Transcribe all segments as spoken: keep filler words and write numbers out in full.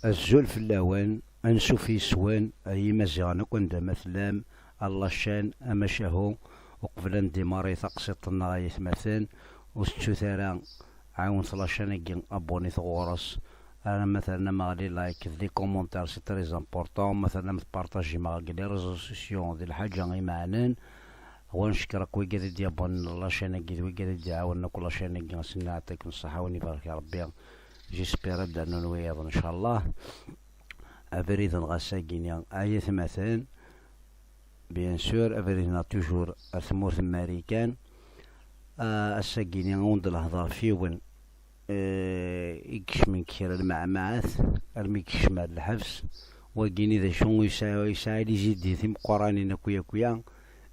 Azul fell-awen, ansuf yes-wen, ay Imaziɣen akk anda ma tellam, a la chaîne, amacahu, uqbel ad ndimari taqsiṭ-nneɣ ay atmaten, ur tettut ara, ɛiwnet la chaîne-agi, abonnit ɣur-s, ara ma ternam aɣli like, d les commentaires, c'est très important, ma ternam tpartajim aɣ deg les réseaux sociaux, d lḥaǧa imeɛnen, wa ncekkeṛ akk wigad i d-yabonn la chaîne-agi, d wigad i d-iɛawnen akk la chaîne-agi, asen-nɛeṭṭikum ṣṣeḥḥa, win ibarek Rebbi, j'espère ad d-rnun wiyaḍ, ncallah. Abrid-nneɣ ass-agi-ni, ay atmaten, bien sûr, abrid-nneɣ toujours ar tmurt n Marikan. Ah, ass-agi-ni, ad wen-d-lehḍer ɣef yiwen, eh, i yekcmen deg kra lmeɛmaɛat, armi yekcem ar lḥebs. Wagi-ni d acu yesɛa, yesɛa les idées timeqqranin akk yakk ya,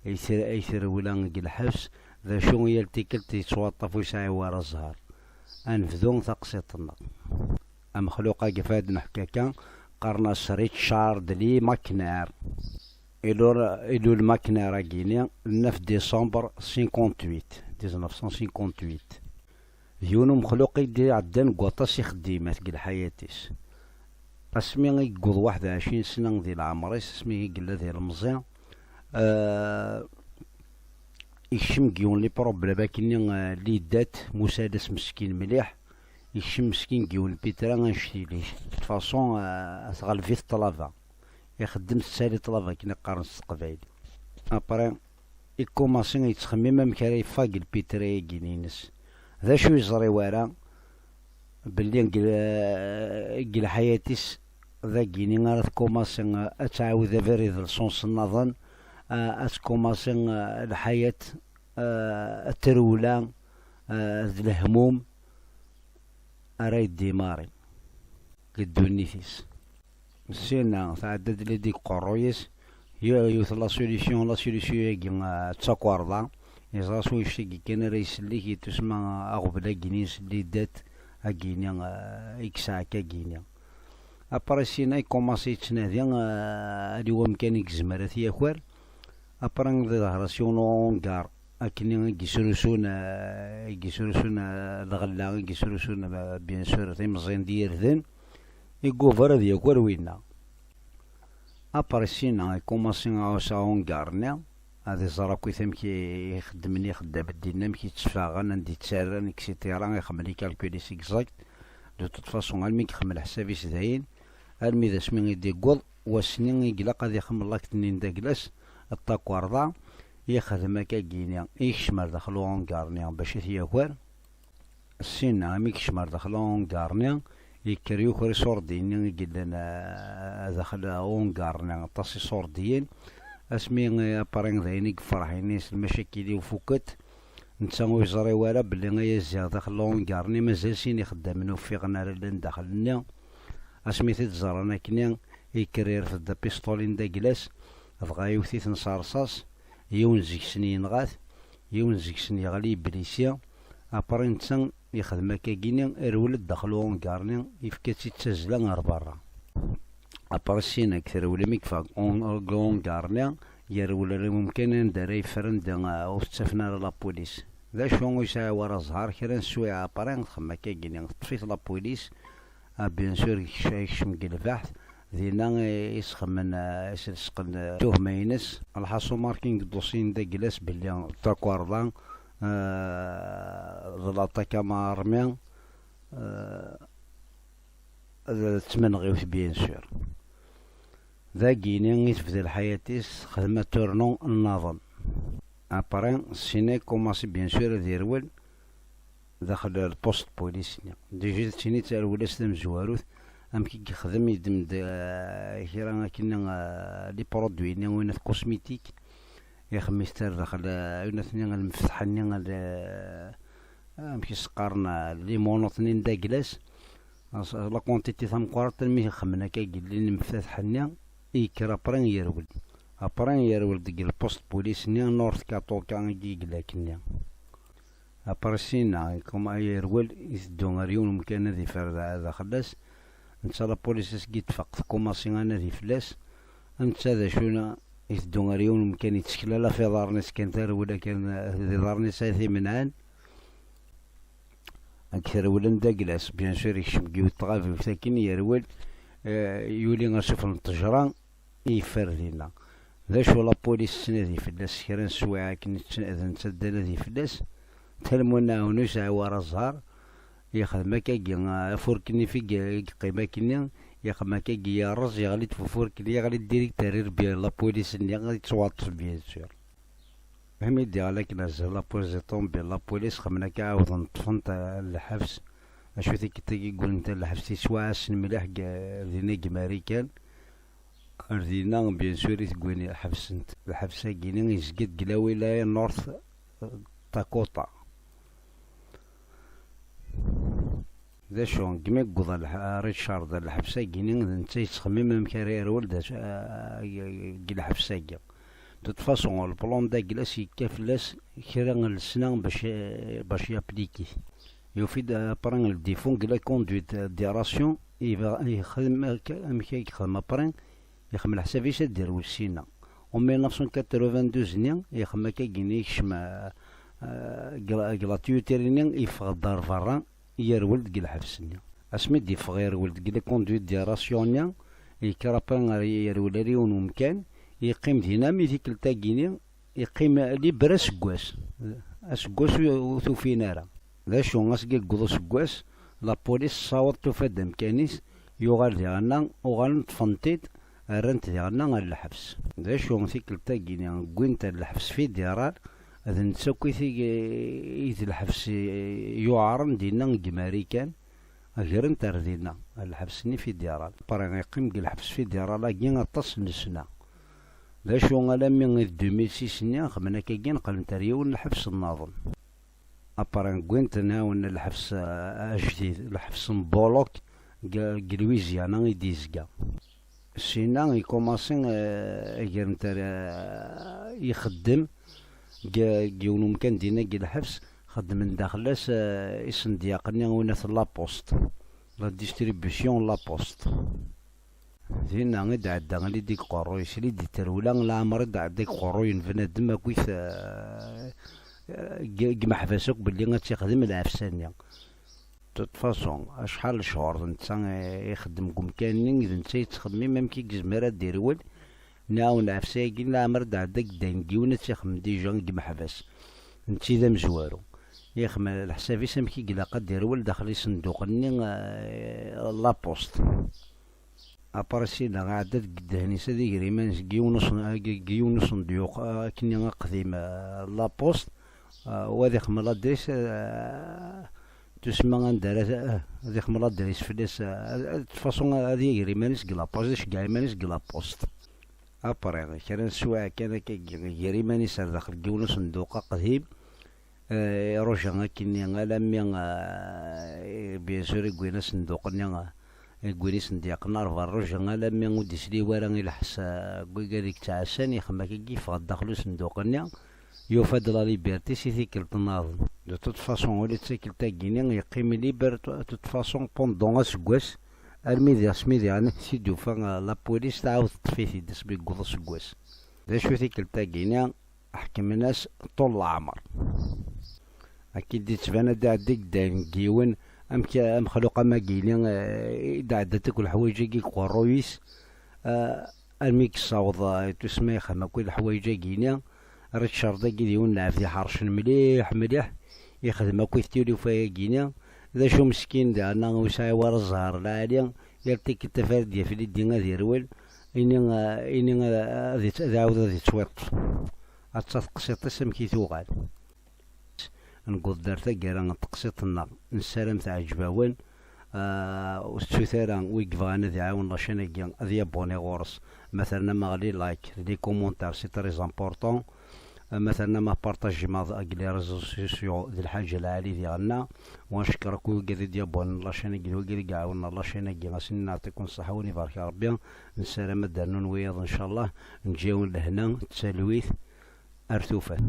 ay t-, ay trewla deg lḥebs, d acu yal tikkelt yettwaṭṭaf ur yesɛi wara zzher. Ad nebdu taqsiṭ-nneɣ. Amexluq-agi, ɣef ad neḥka kan, qqaren-as Richard Lee Makner. Ilul, ilul Makner-agi-ni le neuf décembre cinquante-huit, dix-neuf cent cinquante-huit. D yiwen umexluq i d-iɛeddan deg waṭas ixeddimat deg lḥayat-is. Asmi i yewweḍ waḥed u ɛecrin sna di leɛmer-is, asmi i yella d ilemẓi, eh, ikcem deg yiwen les problèmes akkenni, eh, les dettes, musalas meskin mliḥ, ikcem meskin deg yiwen lpitra annect-ilat, de façon, eh, tɣelb-it ṭṭlaba. Ixeddem tettali ṭṭlaba akken i qqaren s teqbaylit. Après, ikkumaṣi yettxemmim amek ara yeffeɣ deg lpitra-agi-ines. D acu yeẓri wara? Belli deg, deg lḥayat-is dagini ara tkumaṣi ad tɛawed abrid, leṣons nniḍen, ad tkumaṣi lḥayat, eh, trewla, eh, d lehmum ara yeddimari deg ddunit-is. Sina tɛedda-d lidi deg uqerruy-is, yiwet la solution, la solution-agi, eh, d takerḍa. Yeẓra s wannect-agi kan ara isellek, yetusma aɣbel-agi-ni, les dettes-agi-ni, eh, i yesɛa akka-agi-ni. Après sina, ikumaṣi yettnadi, eh, ali wamkan i yezmer ad t-yaker. Après, iḍher-as yiwen ungar, akken i yesrusun, eh, i yesrusun, eh, lɣella, i yesrusun, eh, bien sûr, timẓin d yirden, i yubar ad yaker winna. Après sina, ikumaṣi aɣ-, s ungar-nni, ad iẓer akk amek i xeddmen ixeddam dinna, amek i tteffaɣen, anda i ttarran, et cetera. Ixemmel ikalkul-is exact. De toute façon, almi i ixemmel leḥsab-is dayen, almi d asmi i d-iwweḍ wass-nni i ilaq ad ixemmel l'acte-nni n daglas, d takerḍa, yexdem akka-gini, yekcem ar daxel ungar-nni bac ad t-yaker. Sina, almi yekcem ar daxel ungar-nni, yekker yuker iṣurdiyen-nni i yellan, eh, daxel ungar-nni, aṭas iṣurdiyen. Asmi, eh, après d ayen i yefreḥ ini s lmacakil-iw fuket, netta ur yeẓri wara belli ay ziɣ daxel ungar-nni mazal sin ixeddamen ur ffiɣen ara llan daxel-nni. Asmi t-id-ẓran akkenni, yekker irfed apiṣṭuli n daglas, dɣa yewwet-iten s rṣas, yiwen deg-sen yenɣa-t, yiwen deg-sen yeɣli yeblisi. Après netta yexdem akka-gini, irwel-d daxel ungar-nni, yefka-tt-id d tazzla ar berra. Après sina deg trewla mi yeffeɣ un-, ungar-nni, yerwel ar umkan anda ara yeffer, anda, ah, ur t-ttafen ara la police. D acu ur yesɛi wara zzher, kra n sswiɛa après, txemmem akka-gini, teṭṭef-it la police. Ah, bien sûr, yekc-, yekcem deg lbeḥt, dinna i, i sxemmen, ah, i s-lesqen, ah, tuhma-ines. Lḥaṣu markin deg ddusyi n daglas belli d takerḍa, ah, d l'attaque à main armée, ah, d tmenɣiwt, bien sûr. Dagini i tebda lḥayat-is, texdem aturnu nniḍen. Après, sina ikumaṣi, bien sûr, ad irwel daxel lpost n police-nni. Déjà d tini d tarewla-s tamezwarut, amek i yexdem, yeddem-d, eh, kra akken, eh, les produits-nni, winat cosmétiques, ixemmem-it ar daxel, eh, winat-nni, lmefteḥ-nni, eh, amek i s-qqaren, eh, les menottes-nni n daglas. As-, la quantité tameqqrant, almi xemmen akka yellin lemfataḥ-nni, yekker après yerwel. Après yerwel deg lpost n police-nni North Katoka i yella akkenni. Après sina, comme ay yerwel, iteddu ar yiwen umkan ad ifer da-, daxel-as. Netta la police asgi tfaq tkumaṣi anadi fell-as. Netta d acu na, iteddu ar yiwen umkan, yettkel alaf iḍarren-is kan, tarewla kan, d iḍarren-is ay t-imenɛen. Deg trewla n daglas, bien sûr, yekcem deg yiwet tɣabiwt akken yerwel, Eh, yuli asuf n ṭṭejra, yeffer dinna. D acu, lapulis tettnadi fell-as kra n sswiɛa akken, d netta ddan ad yefell-as. Talmunna ur yesɛi wara ẓẓher, yexdem akkagi, afurk-nni fi yeqqim akkenni, yexdem akkagi, yerreẓ, yeɣli-d f ufurk-nni, yeɣli-d direct ar irebbi n lapulis-nni, yettwaṭṭef bien sûr. Imi d-iɣli akken azal lapulis, iṭumbil lapulis, xemmen akka ɛawden ṭṭfen-t lḥebs. Acu tikkelt-agi ggulen-t lḥebs, tiswaɛasen mliḥ deg dinna deg Marikan. Ar dinna bien sûr i tegwin ḥebsent. Lḥebs-agi-ni yezga-d deg la wilaya North Dakota. D acu, deg mi yewweḍ Richard lḥebs-agi-ni, d netta yettxemmim amek ara yerwel deg lḥebs-agi. De toute façon, le plan d'Aglas yekka fell-as kra n lesna bac bac yapliki. Yufi-d après le défaut deg la conduite de dération, yexdem amek ay yexdem après, yexdem leḥsab-is ad d-irwel sina. En mille neuf cent quatre-vingt-douze-nni, yexdem akka gini yekcem deg la tuyutir-nni, yeffeɣ-d ar berra, yerwel deg lḥebs-nni. Asmi d-yeffeɣ yerwel deg la conduite de dération-nni, yekker après ɣer yerwel ar yiwen umkan, yeqqim dinna mi tikkelt-agi-ni, yeqqim libre aseggas. Aseggas ur t-ufin ara. D acu, aseggas useggas, lapulis tessaweḍ tufa-d amkan-is, yuɣal diɣenna, uɣalen ṭṭfen-t-id, rran-t diɣenna ar lḥebs. D acu, tikkelt-agi-ni, wwin-t ar lḥebs fédéral, d netta akk i d lḥebs yuɛren dinna deg Marikan, gren-t ar dinna, ar lḥebs-nni fédéral. Après yeqqim deg lḥebs fédéral-agi aṭas n lesna. D acu, alammi i deux mille six-nni, xemmen akkagi, neqlen-t ar yiwen n lḥebs nnaḍen. Après wwin-t nɛawen lḥebs ajdid, lḥebs n Bolok, deg Louisiana i d-yezga. Sina ikumaṣi gren-t ar, ixeddem deg yiwen umkan dinna deg lḥebs, xeddmen daxel-as isendyaq-nni, win at La Poste, la distribution La Poste. Dinna i d-ɛedda, li d-iqerruy, sli d-terwla, leɛmer i d-ɛedda deg uqerruy n bnadem akkit deg imeḥbas akk belli ad tt-ixdem lɛefsa-nni. De toute façon, acḥal n cchur d netta ixeddem deg umkan-nni, d netta yettxemmim amek i yezmer ad d-irwel, nɛawen lɛefsa-agi, leɛmer d-ɛedda deg ddayen n yiwen ad tt-ixdem dija deg imeḥbas. Netta i d amezwaru. Ixdem leḥsab-is amek i ilaq ad d-irwel daxel isenduq-nni, La Poste. Après sina, iɛedda deg ddehn-is ad iger iman-is deg yiwen usen-, deg yiwen usendyuq, akkenni aqdim, La Poste, u ad ixdem ladris, tusemma anda ara, ad ixdem ladris fell-as, de toute façon ad iger iman-is deg La Poste, ad iceggeɛ iman-is deg La Poste. Après kra n sswayeɛ kan akka, iger iman-is ar daxel deg yiwen usenduq aqdim, iruja akkenni alammi, bien sûr, i wwin asenduq-nni, i wwin isendyaqen ar berruj, alammi ur d-isli wara i lḥess n wigad i yettɛassan, ixdem akkagi, yeffeɣ-d daxel usenduq-nni, yufa-d la liberté si tikkelt nnaḍen. De toute façon, ula d tikkelt-agi-ni yeqqim libre, de toute façon, pendant aseggas, armi d asmi diɣen i t-id-tufa la police, tɛawed teṭṭef-it-id asmi yewweḍ aseggas. D acu tikkelt-agi-ni? Ḥekmen-as ṭul leɛmer. Akka i d-yettban ad d-iɛeddi deg ddayen n yiwen, amek amexluq amagini, i d-ɛeddat akk leḥwayeǧ-agi deg uqerruy-is, armi i yessaweḍ, tusemma ixdem akk leḥwayeǧ-agi-ni. Richard-agi d yiwen n lɛebd iḥercen mliḥ mliḥ, ixdem akk i tilufa-agi-ni. D acu meskin daɣen ur yesɛi wara zzher lɛali, yal tikkelt afar d-yaf lidi ad irwel, ini, ini ad, ad iɛawed ad ittwiṭṭef. Atta teqsiṭ-is amek i tuɣal. Newweḍ-d ar taggara n teqsiṭ-nneɣ, nessaram teɛǧeb-awen. Ur tettut ara wi yebɣan ad iɛawen la chaîne-agi ad yabuni ɣur-s, ma ternam aɣ les likes, les commentaires, c'est très important. Ma ternam apartajim deg les réseaux sociaux d lḥaǧa lɛali diɣenna. Wa ncekker akk wigad i d-yabunen la chaîne-agi d wigad i iɛawnen la chaîne-agi, ad sen-nɛeṭṭikum ṣṣeḥḥa, win ibarek Rebbi. Nessaram ad d-rnun wiyaḍ ncallah. Nǧi-yawen lehna d talwit. Ar tufat.